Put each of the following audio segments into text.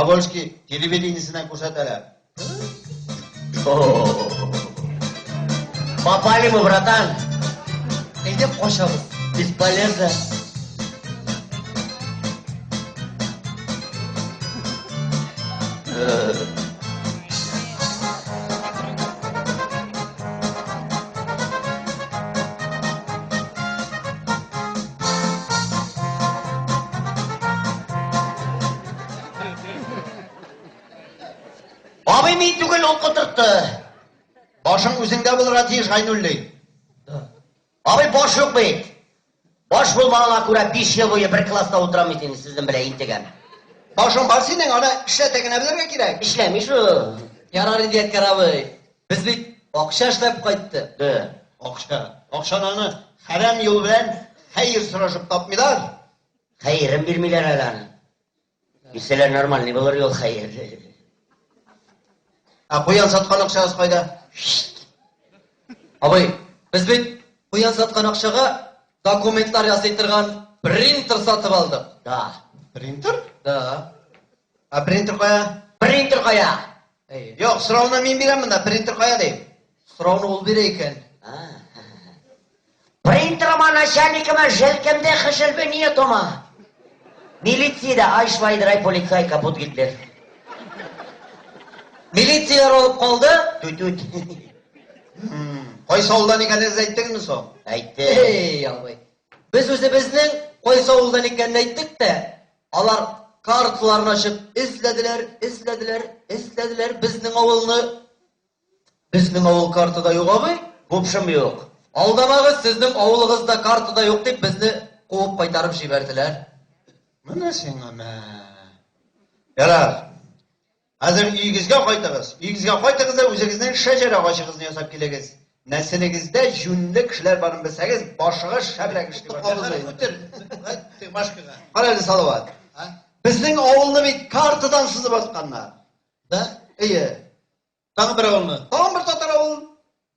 Поволжский телевидениесеннән күрсәтәләр. Попали мы, братан. Әйдә качабыз. Бесполезно. Абый мин түгел, ул котыртты. Башың үзеңдә булырга тиеш, Гайнуллин. Абый баш юк бит. Баш булмаганга күрә 5 ел буе бер класста утырам бит инде сезнең белән интегәм. Башың бар синең, аны эшләтә генә белергә кирәк. Эшләми шул. Ярар инде, Ядкәр абый. Без бит акча эшләп кайттык. Да. Акча. Акчаны аны хәрәм юл белән хәер сорашып тапмыйлар. Хәерен бирмиләр әле аны. Бирсәләр нормальный булыр юл хәер. Ә куян саткан акчагыз кайда? Абый, без бит куян саткан акчага документлар ясый торган принтер сатып алдык. Да. Принтер? Да. Ә принтер кая? Принтер кая? Әйе. Юк, сорауны мин бирәм монда, принтер кая дим. Сорауны ул бирә икән. Принтерыма начальникыма желкемде хышылбы нетума. Милициядә айшвайдрай полицай капут Гитлер. Милицияләр алып калды. Түт-түт. Кайсы авылдан икәнегезне әйттегезме соң? Әйтте. Эй, абый. Без үзебезнең кайсы авылдан икәнен әйттек тә, алар карталарын ачып эзләделәр, эзләделәр, эзләделәр безнең авылны. Безнең авыл картада юк, абый. Бупшым юк. Алдамагыз, сезнең авылыгызда картада юк дип безне куып кайтарып җибәрделәр. Менә сиңа мә. Ярар. Хәзер өегезгә кайтыгыз. Өегезгә кайтыгыз да үзегезнең шәҗәрә агачыгызны ясап килегез. Нәселегездә җүнле кешеләр барын белсәгез, башыгыз шәбрәк эшли башлар. Үтер. Машкага. Кара әле, Салават. Безнең авылны бит картадан сызып атканнар. Да? Әйе. Тагын бер авылны. Тагын бер татар авылын.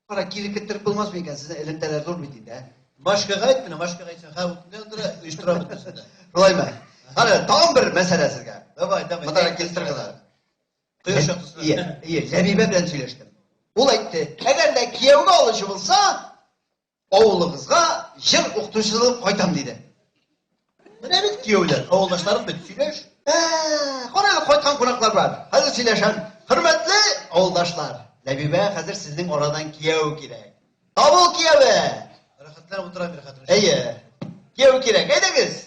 Кара, кире кеттереп булмас микән? Сезнең элемтәләр зур бит инде, ә? Машкага әйт менә, Машкага әйтсәң, ха, утны оештыра бөтенесен дә. Шулаймы? Кара, тагын бер мәсьәлә сезгә. Давай, давай. Монда килтерегез. Кояш яктысына. Ие, ие, Ләбибә белән сөйләштем. Ул әйтте, әгәр дә кияүгә алучы булса, авылыгызга җыр укытучысы булып кайтам диде. Менә бит кияүләр, авылдашларың бит, сөйләш. Ә, кара әле кайткан кунаклар бар. Хәзер сөйләшәм. Хөрмәтле авылдашлар, Ләбибә хәзер сезнең арадан кияү кирәк. Табыл кияве. Рәхәтләнеп утыра бир хәзер. Әйе. Кияү кирәк. Әйдәгез.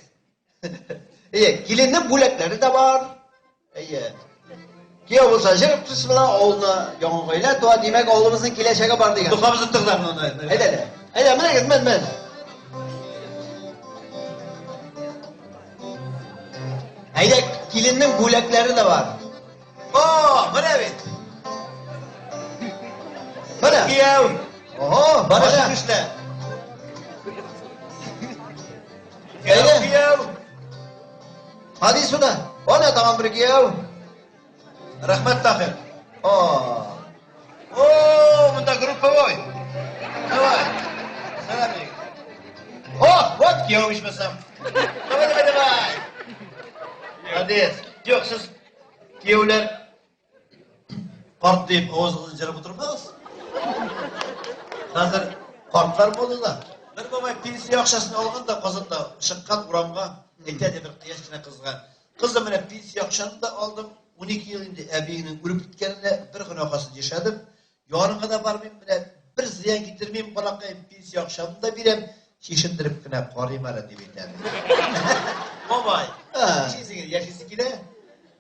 Әйе, киленнең бүләкләре дә бар. Әйе. Кияү булса җыр укытучысы була, авылны яңа гаилә туа, димәк, авылыбызның киләчәге бар дигән. Духабызны тыгдар моны. Әйдә әле. Әйдә, менегез, мен, мен. Әйдә, киленнең бүләкләре дә бар. О, менә бит. Менә. Кияү. Ого, Бары менә. эшлә. Әйдә. Кияү, кияү. Ходи сюда. Әнә тагын бер кияү. Рәхмәт, Тахир. О. О, монда групповой. Давай. Сәлам егет. О, вот кияү ичмасам. Давай, давай, давай. Молодец. Юк, сез кияүләр карт дип авызыгызны җырып утырмагыз. Хәзер картлар булдылар. Бер бабай пенсия акчасын алган да Казанда чыккан урамга әйтә ди бер яшь кенә кызга. Кызым, менә пенсия акчаны да алдым. 12 ел инде әбиеңнең үлеп киткәненә бер гөнаһасын яшәдем. Ярынга да бармыйм, менә бер зыян китермим, балакаем, пенсия акчамны да бирәм. Чишендереп кенә карыйм әле дип әйтә. Бабай, чишенсең, яшисе килә.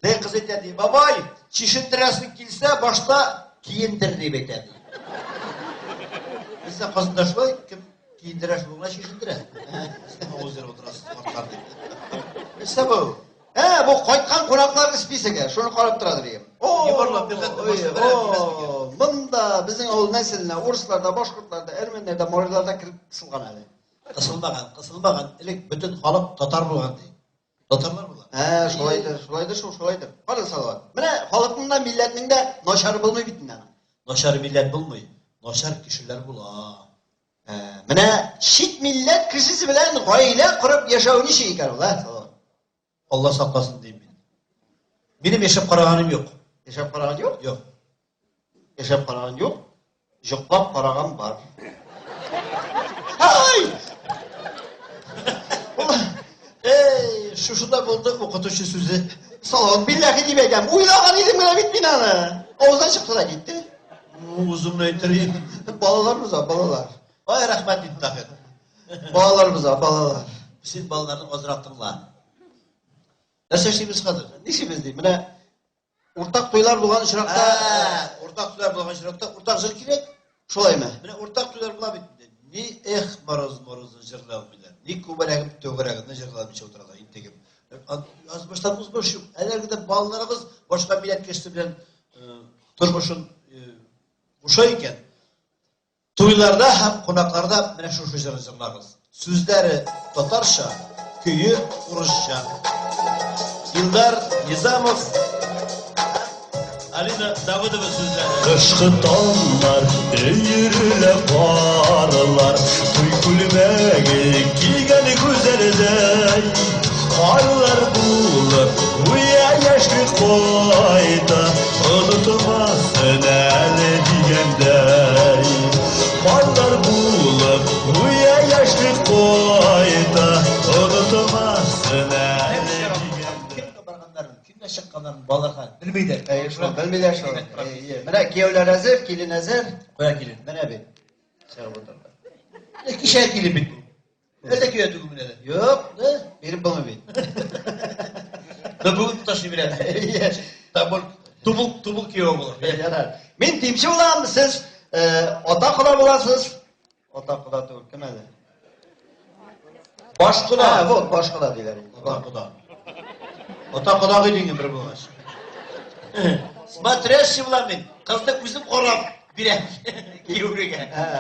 Дә кыз әйтә ди, бабай, чишендерәсең килсә, башта киендер дип әйтә ди. Бездә Казанда шулай, кем киендерә, шул гына чишендерә. Авыз ерып утырасыз, картлар дип. Нәрсә бу? Ә, бу кайткан кунаклар списогы. Шуны карап тора дим. О, Йомарлап, биргән ой, башта берәр килмәс микән? о, монда безнең авыл нәселенә урыслар да, башкортлар да, әрмәннәр дә, марилар да кереп кысылган әле. Кысылмаган, кысылмаган. Элек бөтен халык татар булган ди. Татарлар булган. Ә, шулайдыр, шулайдыр шул, шулайдыр. Кара Салават. Менә халыкның да, милләтнең дә начары булмый бит инде аның. Начар милләт булмый, начар кешеләр була. Ә, менә чит милләт кешесе белән гаилә корып яшәү ничек икән ул, ә, Салават? Алла сакласын дим мин. Минем яшәп караганым юк. Яшәп караган юк? Юк. Яшәп караган юк. Җоклап караган бар. Ай! Эй, шушында булды укытучы сүзе. Салават билләхи дип әйтәм. Уйлаган идем генә бит мин аны. Авыздан чыкты да китте. Үземне әйтер идем. Балалар боза, балалар. Ай, рәхмәт инде Таһир. Балалар боза, балалар. Син балаларны азрак тыңла. Нәрсә эшлибез хәзер? Нишлибез ди? Менә уртак туйлар булган очракта, Уртак туйлар булган очракта уртак җыр кирәк. Шулаймы? Менә уртак туйлар була бит инде. Ни эх мороз морозны җырлый алмыйлар. Ни күбәләгем түгәрәгемне җырлый алмыйча утыралар интегеп. Язмыштан узмыш юк. Әгәр дә балаларыгыз башка милләт кешесе белән тормышын куша икән, Туйларда һәм кунакларда менә шушы җырны җырлагыз. Сүзләре татарча, көе урысча. Илдар Низамов һәм Алина Давыдова сүзләре. Кышкы таңнар, өерелә карлар, Туй күлмәге кигән гүзәлдәй. Карлар булып, гүя яшьлек кайта, Онытмасын әле дигәндәй. Карлар булып, гүя яшьлек кайта, Онытмасын әле дигәндәй. Кемгә барганнарын, кемгә чыкканнарын балалар белмиләр. Әйе, шул, белмиләр шул. Әйе. Менә кияүләр әзер, килен әзер. Кая килен? Менә бит. Чыгып утырды. Кичә килен бит бу. Әллә кияү түгел менә. Юк, биреп булмый бит. Да бүген тоташ бирәм. Табыл, тубыл, тубыл кияү булыр. Ярар. Мин тимче булам, сез ата кода буласыз. Ата кода түгел, кем әле? Баш кода. Ha, вот, баш кода диләр. Ата кода. Ата кодагый дигән бер булгач. Смотрящий булам мин. Кызны үзем карап бирәм. Кияүгә.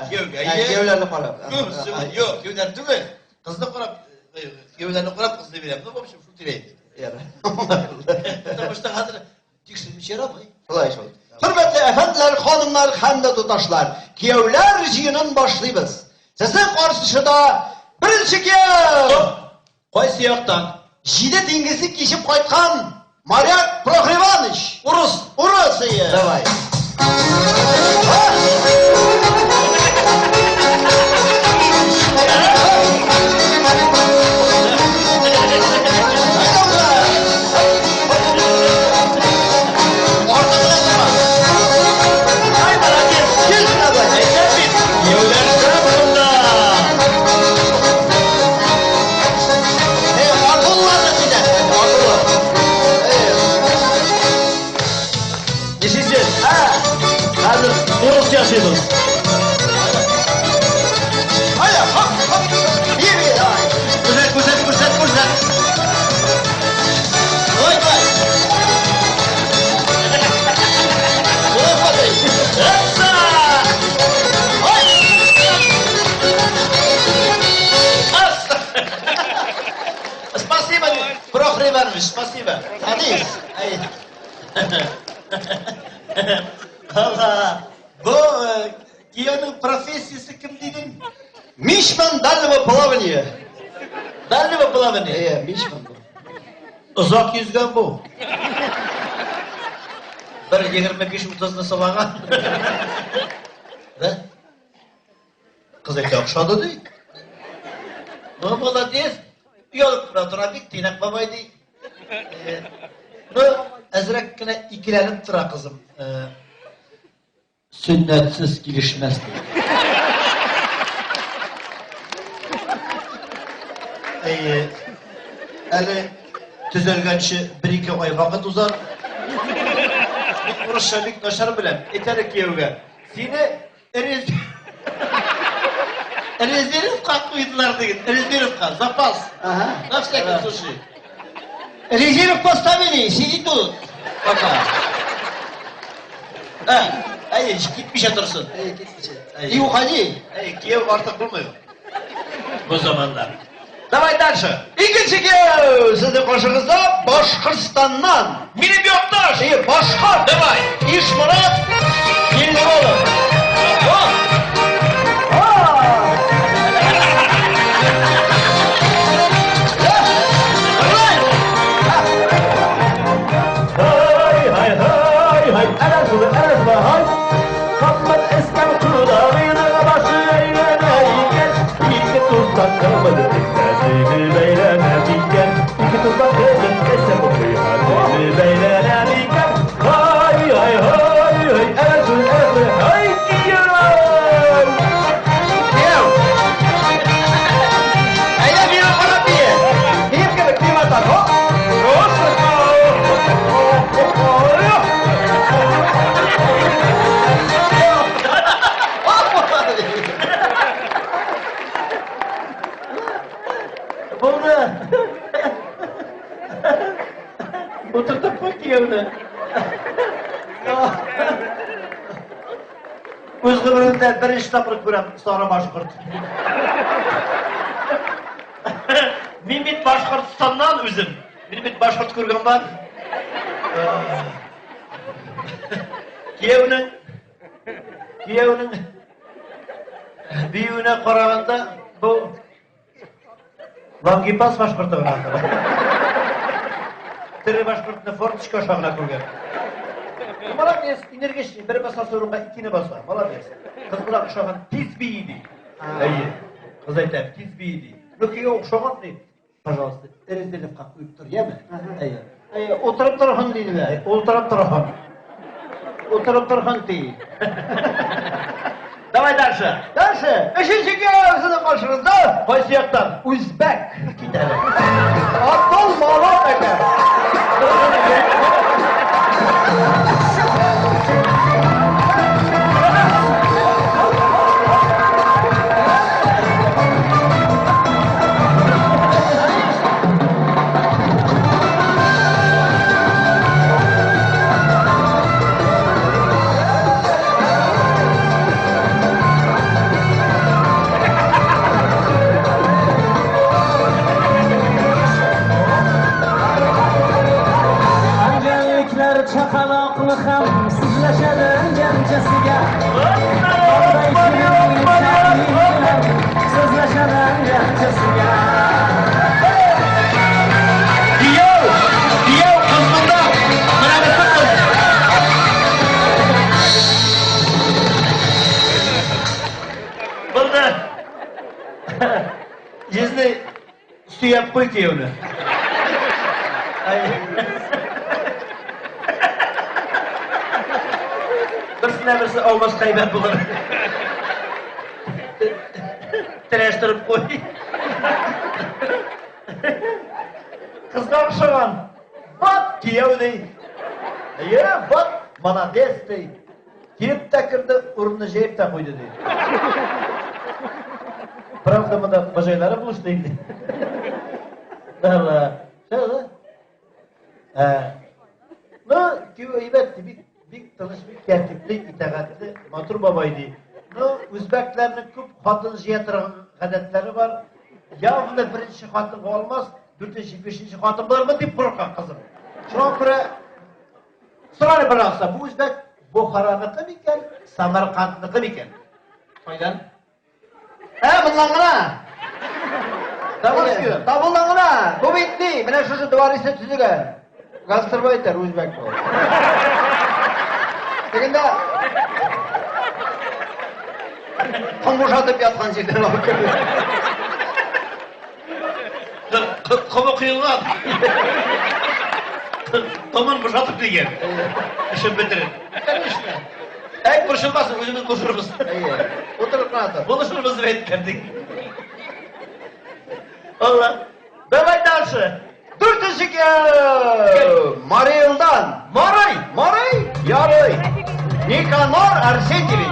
Кияүгә. Кияүләрне карап. Юк, кияүләр түгел. Кызны карап, кияүләрне карап кызны бирәм. Ну, в общем, шул тирә инде. Ярар. Потому что хәзер тикшермичә ярамый. Шулай шул. Хөрмәтле әфәнделәр, ханымнар һәм дә туташлар, кияүләр җыенын башлыйбыз. Сезнең каршыда беренче кияү! Кайсы яктан? Җиде диңгезне кичеп кайткан моряк Прохор Иванович. Урыс. Урыс, ие. Давай. Урыс яшибез. Hayda, hop, hop. Bir, bir, давай. Күрсәт, күрсәт, күрсәт, күрсәт. Давай, давай. Давай, смотри. Опса! Ой! Опса! Спасибо, Прохор Иванович, спасибо. Садись. Ай. Алла. Бу кияүнең профессиясе кем дидең? Мичман дальнего плавания. Дальнего плавания. Э, мичман. Озак йөзгән бу. Бер 25-30-ны салаган. Да? Кыз әйтә, охшады ди. Ну, молодец. Оялып тора тора бик тыйнак бабай ди. Ну, әзрәк кенә икеләнеп тора кызым. Сөннәтсез килешмәс ди. Әйе. Әле төзәлгәнче бер-ике ай вакыт узар. Мин урысча бик начар беләм. Әйтәле кияүгә. Сине резервка куйдылар диген. Резервка, запас. Ага. На всякий случай. Резерв поставили, сиди тут. Пока. Ә, әйе, китмичә торсын. Эй, китмичә. Әй. И уходи. Әй, кияү артык булмый. Бу заманда. Давай дальше. Икенче кияү сезнең каршыгызда Башкортстаннан. Минем якташ. Әйе, башкорт. Давай. Ишмурат Килдеголов. Вот. Үз гомеремдә беренче тапкыр күрәм сары башкорт. Мин бит Башкортстаннан үзем. Мин бит башкорт күргән бар. Кияүнең кияүнең биюенә караганда бу Лангепас башкорты гына. Тере башкортны форточка аша гына күргән. Молодец, энергичный, бер басасы урынга икене баса. Молодец. Кыз була охшаган, тиз бии ди. Әйе. Кыз әйтә, тиз бии ди. Ну, кияү охшаган ди. Пожалуйста, резервка куеп тор, яме? Әйе. Әйе, утырып торһын диделәр. Утырып торһын. Утырып торһын ди. Давай дальше. Дальше. Өченче кияү сезнең каршыгызда. Кайсы яктан? Үзбәк. Кит әле. Абдул Малок әкә. Anganliklar chaqaloqni ham sizlashadi anganchasiga. So'zlashadi anganchasiga. Кияү, кияү кыз монда. Менә бу кыз. Булды. Йөзне сөяп куй кияүне. Берсенә берсе аумаска әйбәт булыр. Терәштереп куй. Кызга охшаган. Бат кияү ди. Әйе, бат молодец ди. Килеп тә керде, урынны җәеп тә куйды ди. Правда, монда бажайлары булышты инде. Да, да. Ә, ну, кияү әйбәт ди, бик бик тыныч, бик тәртипле, итагатьле, матур бабай ди. Ну, үзбәкләрнең күп хатын җыя торган гадәтләре бар. Явно беренче хатынга алмас, дүртенче, бишенче хатын булырмы дип курка кызым. Шуңа күрә сорар пожалуйста, бу үзбәк Бохараныкы микән, Самаркандныкы микән? Кайдан? Ә, моннан гына. Табылсын. Табылган гына. Бу бит ни, менә шушы дворецны төзегән. Гастарбайтер үзбәк бу. Тегендә ком бушатып яткан җирдән алып керде. Комы коелган. Комын бушатып дигән. Эшен бетереп. Конечно. Әй, борчылмасын, үзебез булышырбыз. Әйе. Утырып кына тор. Булышырбыз дип әйткән ди. Алла. Давай дальше. Дүртенче кияү Марий Элдан. Марый! Марый? Ярый. Никанор Арсентьевич.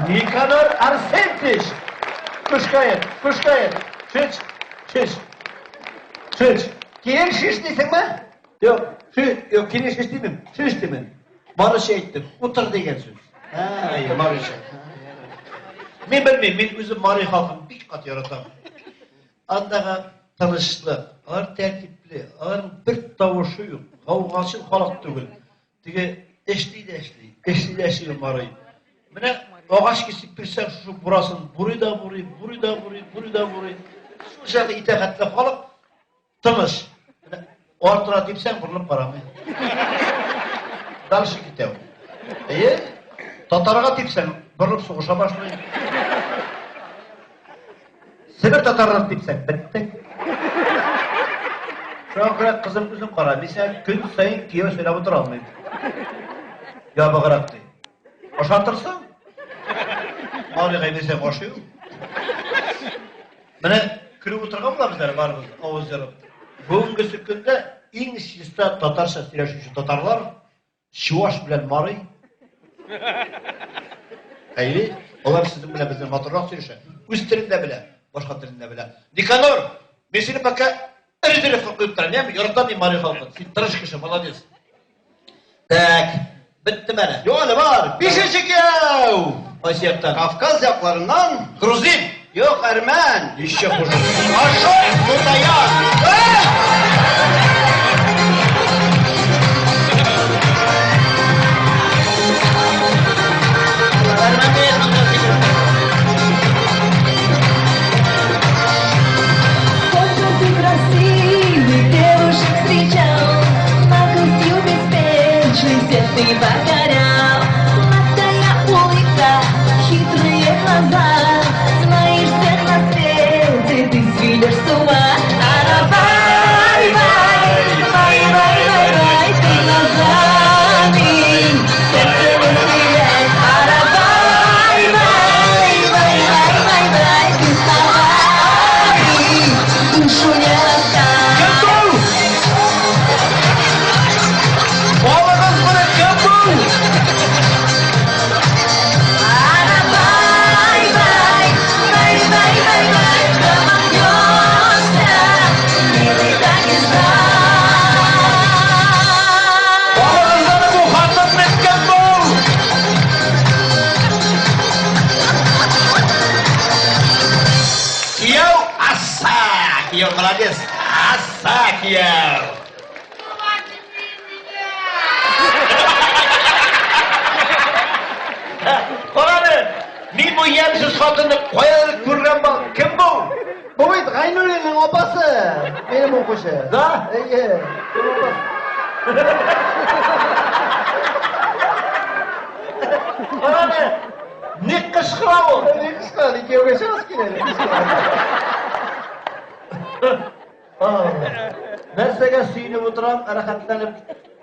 Никанор Арсентьевич. Кушкает, кушкает. Шич, шич. Шич. Кирел шиш дисеңме? Юк, ши, юк, кирел шиш димим, шиш димим. Барышы әйттем, утыр дигән сүз. Әйе, барышы. Мин белмим, мин үзем Мари халкын бик каты яратам. Андагы тынычлык, алар тәртипле, аларның бер тавышы юк, гаугачыл халык түгел. Теге эшли дә эшли, эшли дә эшли Мари. Менә агач кисеп бирсәң, шушы бурасын бурый да бурый, бурый да бурый, бурый да бурый. Шул чакта итәгатьле халык тыныч. Менә артына типсәң, борылып карамый. Дальше китә ул. Әйе, татарга типсәң, борылып сугыша башлый. Себер татарына типсәң, бетте. Шуңа күрә, кызым, үзең кара, мин сиңа көн саен кияү сайлап утыра алмыйм. Ябыграк ди. Ашатырсың? Малайга бирсәң ашый ул. Менә көлеп утырган булабыз әле барыбыз, авыз ярып. Бүгенгесе көндә иң чиста татарча сөйләшүче татарлар чуваш белән марый. Әйе, алар сезнең белән бездән матуррак сөйләшә. Үз телен дә белә, башка телен дә белә. Никанор, мин сине пока резервка куеп торам, яме? Яратам мин мари халкын. Син тырыш кеше, молодец. Так, бетте менә. Юк әле бар. Бишенче кияү! Кайсы яктан? Кавказ якларыннан. Грузин! Юк, әрмән. Еще хуже. Ашот Мутаян. Сколько ты красивых девушек встречал, Наглостью беспечной всех ты покорял. Сладкая улыбка, хитрые глаза, Знаешь всех на свете, ты сведешь с ума. Арабай, бай, бай, бай, бай, бай, ты глазами сердце выстрелай. Арабай, бай, бай, бай, бай, бай, ты словами душу не ласкай. Кем бу? Балыгыз моны кем бу? Арабай, бай, бай, бай, бай, бай, промахнешься, милый Дагестан. Балыгызны бу хатын кем бу? Кияү асса! Кияү молодец! Асса кияү! Карады, мин бу ямьсез хатынны каядыр күргән бар. Кем бу? Бу бит Гайнуллинның апасы. Минем укучы. Да? Әйе. Карады, ник кычкыра ул? Ни кычкыра, кияүгә чыгасы килә. Нәрсәгә сөенеп утырам, рәхәтләнеп.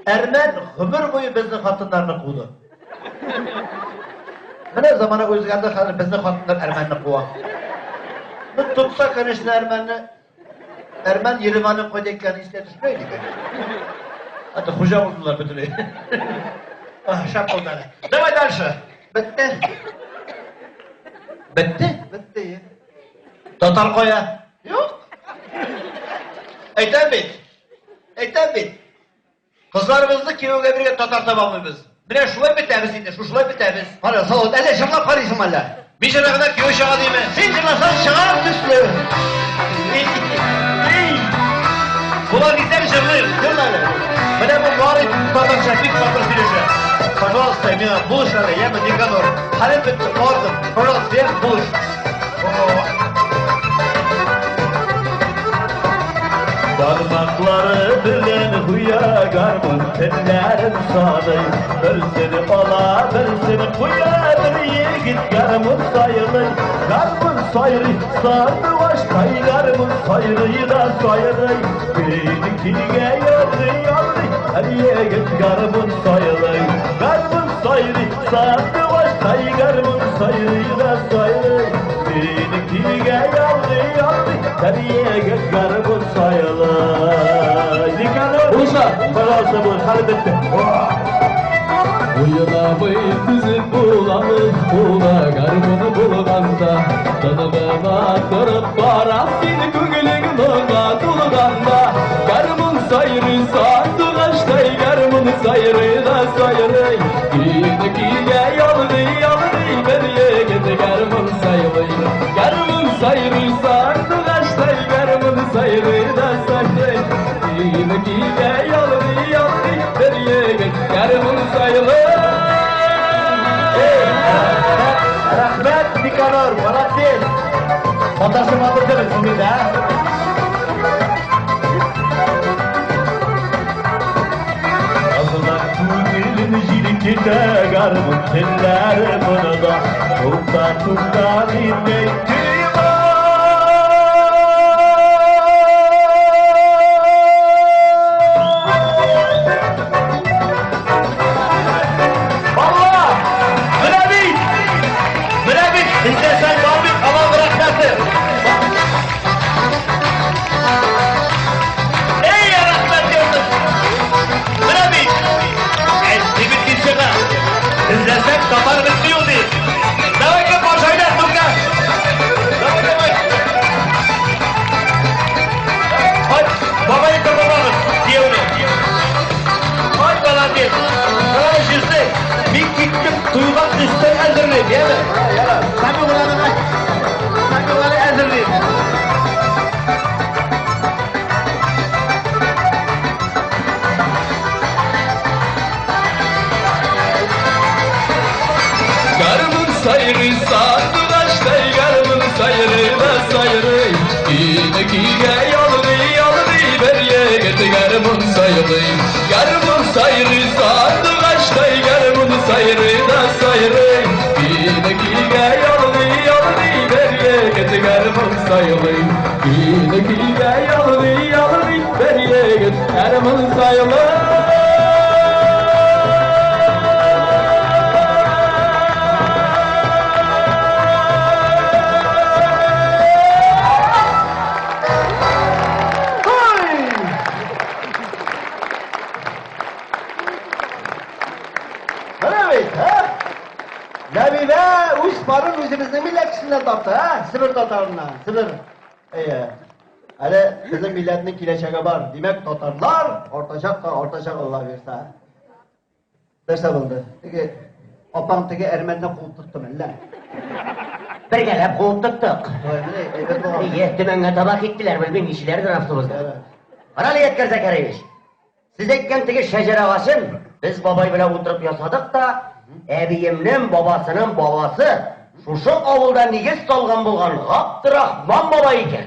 Әрмән гомер буе безнең хатыннарны куды. Менә замана үзгәрде, хәзер безнең хатыннар әрмәнне куа. Ну, тотса, конечно, әрмәнне. Әрмән Ереванның кайда икәнен искә төшмәй икән. Хәтта хуҗа булдылар бөтенләй. Шәп булды әле. Давай дальше. Бетте. Бетте? Бетте. Әйе. Татар кая? Юк. Әйтәм бит. Әйтәм бит. Кызларыбызны кияүгә биргән татар таба алмыйбыз. Менә шулай бетәбез инде, шушылай бетәбез. Кара, Салават, әллә җырлап карыйсың әллә? Мин җырлаганда кияү чыга димме? Син җырласаң чыгар төсле. Эй! Болар нидән җырлый? Җырла әле. Менә бу бары татарча бик матур сөйләшә. Пожалуйста, миңа булыш әле, яме, Никанор. Хәлем бетте, бардым. Пожалуйста, я булыш. Бармаклары белән гүя гармун телләрен саный. Берсен ала, берсен куя, бер егет гармун сайлый. Гармун сайрый, сандугачтай гармун сайрый да сайрый. Көйне көйгә ялгый ялгый, һәр егет гармун сайлый. Гармун сайрый, сандугачтай гармун сайрый да сайрый. Көйне көйгә ялгый ялгый, һәр егет гармун сайлый. Никанор, Булыша. пожалуйста, булыш, хәлем бетте. Уйнамый түзеп буламы кулда гармуны булганда, Тыныгына торып бара син күңелең моңа тулганда. Гармун сайрый сандугачтай, гармун сайрый да сайрый. Көйне көйгә ялгый ялгый, бер егет гармун сайлый. Гармун сайрый сандугачтай, гармун сайрый да сайрый. Көйне көйгә ялгый ялгый, бер егет гармун сайлый. Рәхмәт, Никанор, молодец. Атасы матур түгел, бит, ә? Җитә гармун телләре монда. Тукта, тукта, миндәй Алла! Менә бит! Менә бит! Эзләсәң табып, Аллаһ рәхмәте! Эй, рәхмәт яусын! Менә бит! Әйтте бит мин сиңа! Эзләсәң табар бит ул дип! Давай-ка, пожайлар, ну-ка! Давай, давай! Ай, бабай табабагыз, кияүне! Ай, молодец! Карагыз, җизни! Мин киттем, туйга өстәл әзерлим, яме? Сабиларны, сабиларны әзерлим. Garmın sayrı sandıraştay garmın sayrı da sayrı Kine kine yalgı yalgı bir yigit garmın sayrı Garmın sayrı sandıraştay garmın sayrı da sayrı Kine kine yalgı yalgı bir yigit garmın sayrı Kine kine yalgı yalgı bir yigit garmın sayrı. Менә бит, һә? Ләбибә үз парын үзебезнең милләт кешесеннән тапты, һә? Себер татарыннан, Себер. Әйе. Әле безнең милләтнең киләчәге бар. Димәк, татарлар артачак та артачак, Алла бирса. Нәрсә булды? Теге апаң теге әрмәнне куып тоттымы әллә? Бергәләп куып тоттык. Ой, менә әйбәт булган. Әйе, Төмәнгә таба киттеләр, белмим, ничеләрдер автобуста. Карале, Ядкәр Зәкәревич, сез әйткән теге шәҗәрә агачын без бабай белән утырып ясадык та, әбиемнең бабасының бабасы шушы авылда нигез салган булган Габдрахман бабай икән.